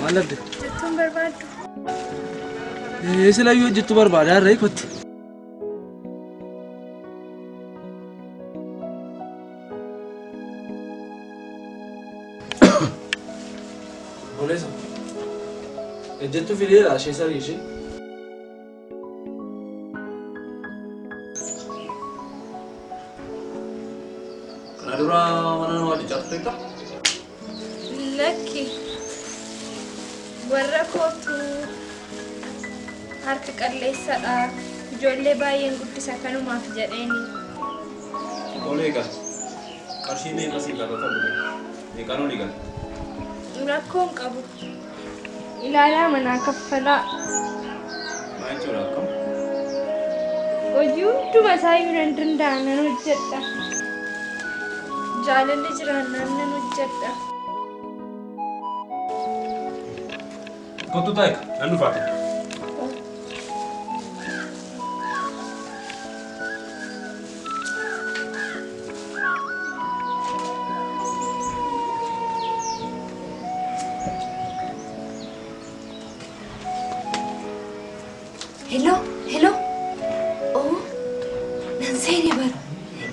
Maal dhabde? Jettuun barbaaddu. Silayyuu hojjettu barbaada harree kotti. Boleessa. Ejjettu fideera ishee sarii ishee. Kana dura mana nama hojjechaa turteetta? Lakki. Warra kootu harka qalleessadha. Ijoollee baay'een guddisa kanumaaf jedheeni. Olee egaa qarshii meeqa siif gaafatan dhufe? Meeqaan olii gala? Rakkoo hin qabu. Ilaalaa manaa kaffalaa. Maal jechuudha akkam? Hojii hunduma isaayyuu nan danda'a nan hojjedha. Jaalalli jiraannaan nan hojjedha. Kottu taa'ika nan dhufaate. Hello, hello. Oh, nan seene bara.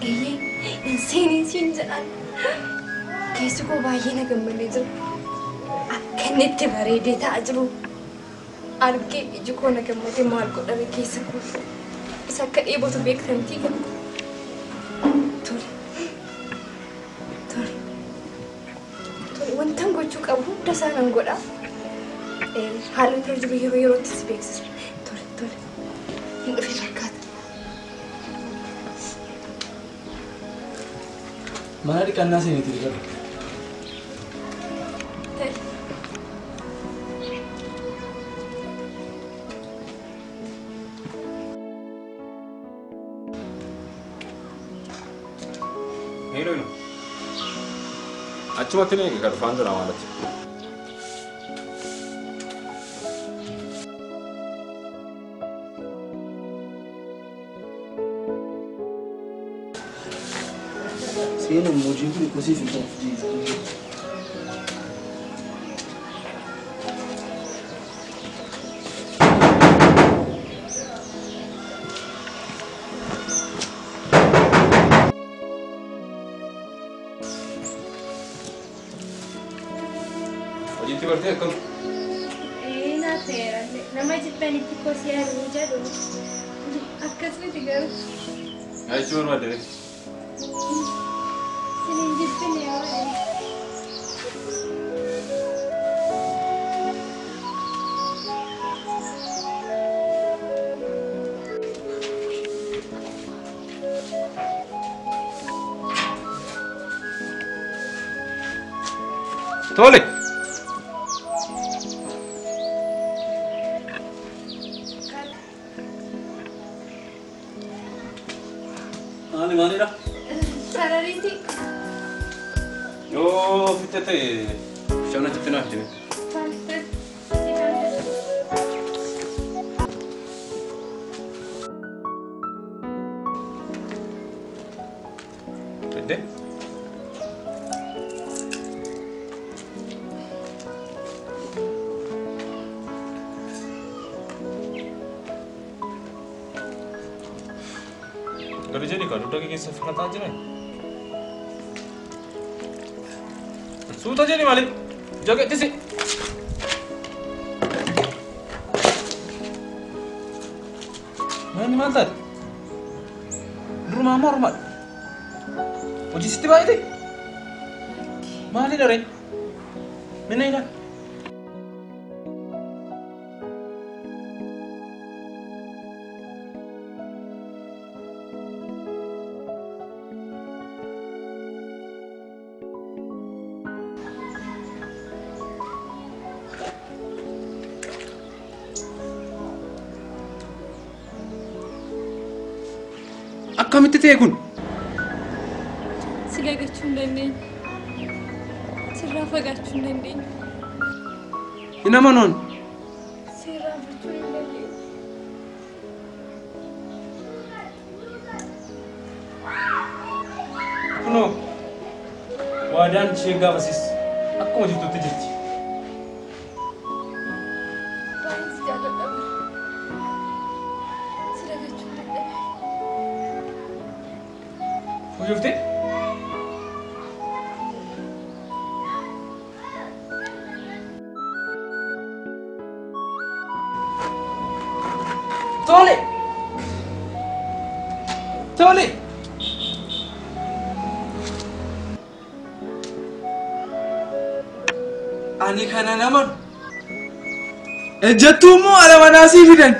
Eeyyee, nan seene siin jedhan. Keessi koo baay'ee na gammadee jira. Akka inni itti bareedee ta'aa jiru argee iji koo na gammadee maal godhame keessa koo. Isa akka dheebotu beektamtii gala. Tole. Tole. Tole, wantan gochuu qabu hunda isaa nan godha. Haala irra jiru yeroo yerootti si beeksisa. Tole, tole. Hin dhufe fakkaata. Mana dhiqannaa seeniiti dhiqadhu. Tole. Hello hello. Achumatti na eegi dhufaan jira maalati. Seenaan hojiin kun kosiif hin ta'u. Hojiitti bartee akkam? Naa ta'eera. Nama jibbanitti kosii haruu jedhu. Akkas miti garuu. Yaa jechuu barbaadde ree? Sin hin jibbine yoo ta'e. Tole. Maali maalidha? Sarariiti. Yoo fitte ta'e bishaan achitti naaf fidi. Tole. Fidde? Gadi jedhi kaa dugda kee keessa falaxaa jiran. Suuta jedhi malee. Jabeettisi. Maal maal taate? Durumaa moo ormaadha? Hojii sitti baay'ate? Maalidha ree? Minna ilaali. Akkamitti ta'e kun? Si lagachuu hin dandeenye. Sirraa fagaachuu hin dandeenye. Hin amanuun. Sirraa fagaachuu hin dandeenye. Kunoo waadaan ishee gaafasis akkuma jirtutti jirti. Kujuftee? Tole! Tole! Ani kana naman. Ejjattuu immoo ala manaa sii fidan.